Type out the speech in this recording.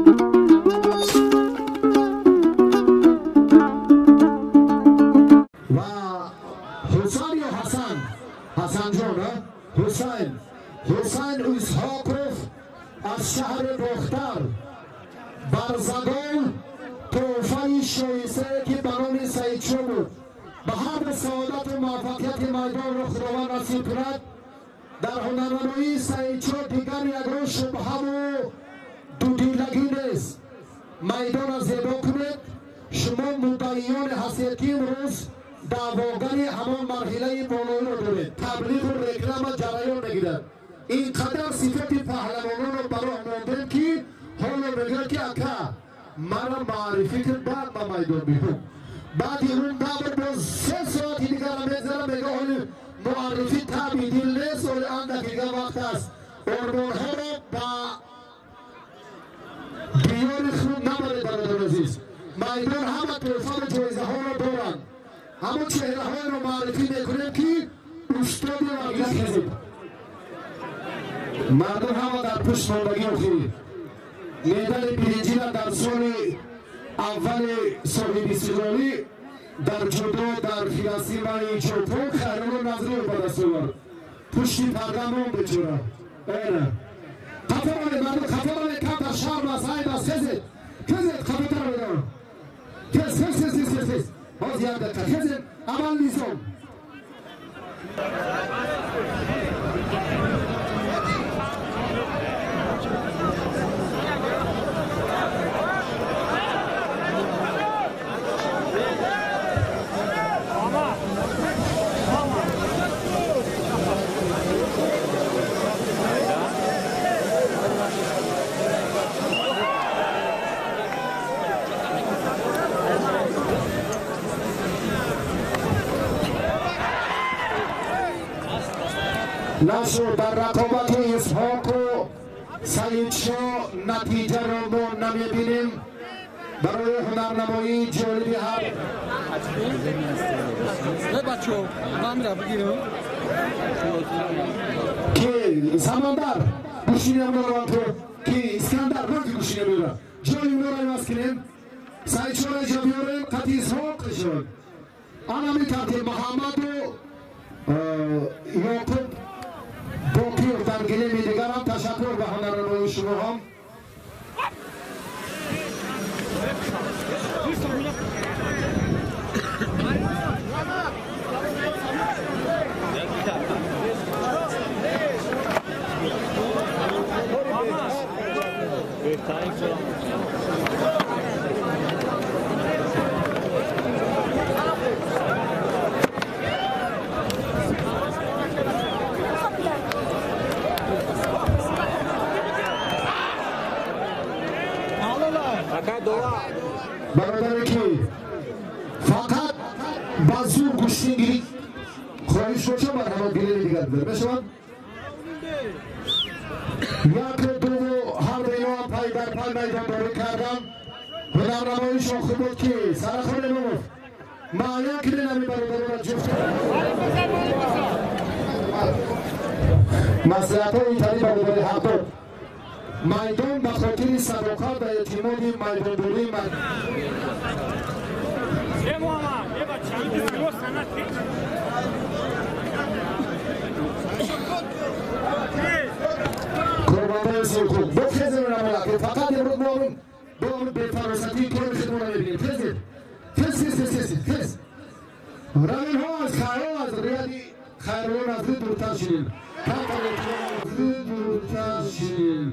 و حسین یا حسن حسن جان حسین حسین اسحاقов аз шаҳри Бохтар Барзагон тӯҳфаи шоистае ки ба номи Саидшо буд ба ҳар саодату муваффақияти майдонро Худованд насиб кунад. Дар ҳунарнамоии Саидшо дигар ягон шубҳаву дудилагӣ нест. Майдонро зебо кунед. Шумо муддаиёне ҳастед ки имрӯз даъвогари ҳамон марҳилаи болоиро доред. Таблиғу реклама ҷараён мегирад. Ин қадар сифати паҳлавононро ба роҳ мондем ки ҳоло мегӯяд ки ака мара маърифӣ кун, баъд ба майдон биём. Баъди он давр боз 3 соати дигара мегзара, мега ҳоли муаррифӣ таби дил нест, оли андак дигар вақт аст. Ормонҳоро ба диёри худ набаред, бародари азиз. Майдон ҳама тӯҳфаву ҷоизаҳоро доранд. Ҳамон чеҳраҳоеро муаррифӣ мекунем ки устоди варзиш ҳастед. Мардум ҳама дар пушт мондагӣ охирӣ. Медали биринҷиро дар соли аввали соҳибистиқлолӣ дар ҷудо дар Хиросимаи Ҷопон Хайрулло Назриев ба даст овард. Пушти парда мон бечора. Эна хафа монед мардум, хафа монед, камтар шарм аст, айб аст. Хезед, хезед, хафатар медорам. Хез, хез, хез, хез, хез. Ҳозир як дақиқа хезед. Аввал низом. Нашуд дар рақобати Исҳоқу Саидшо натиҷаро мо намебинем. Барои ҳунарнамоии ҷолиби ҳар ки Самандар гӯшине меорам, ту ки Искандар ман ки гӯшине меорам, ҷои онро иваз кунем. Саидшоро иҷо биёрем, қати Исҳоқ шуд. Анами тартиб Муҳаммаду Ёқуб Боқиев дар гилеми дигарам. Ташаккур ба ҳунарнамоии шумо ҳам. Бародаре ки фақат ба зур гӯштингирӣ хоҳиш боша, марҳамат гилеми дигар бибар мешавад. Як дуву ҳар дуиноам пай дар пай майдондорӣ кардам. Ҳунарнамоишон хуб буд ки Сарахон Имомов муайян кунед ҳамин бародаронро ҷуфт. Маслиҳатҳои италӣ бародари ҳақдод. Майдон ба хотири садоқат ва эътимоди майдондории қурбонбои сиёхуд бо хезем рамолак. Фақат имрӯз мо бо бефаросатии кори худмонро мебинем. Хезед, хез, хез, хез, хез, хез. Равинҳо аз хайро аз рияди Хайрулло Назрӣ дуртар шинем. Камтар дуртар шинем.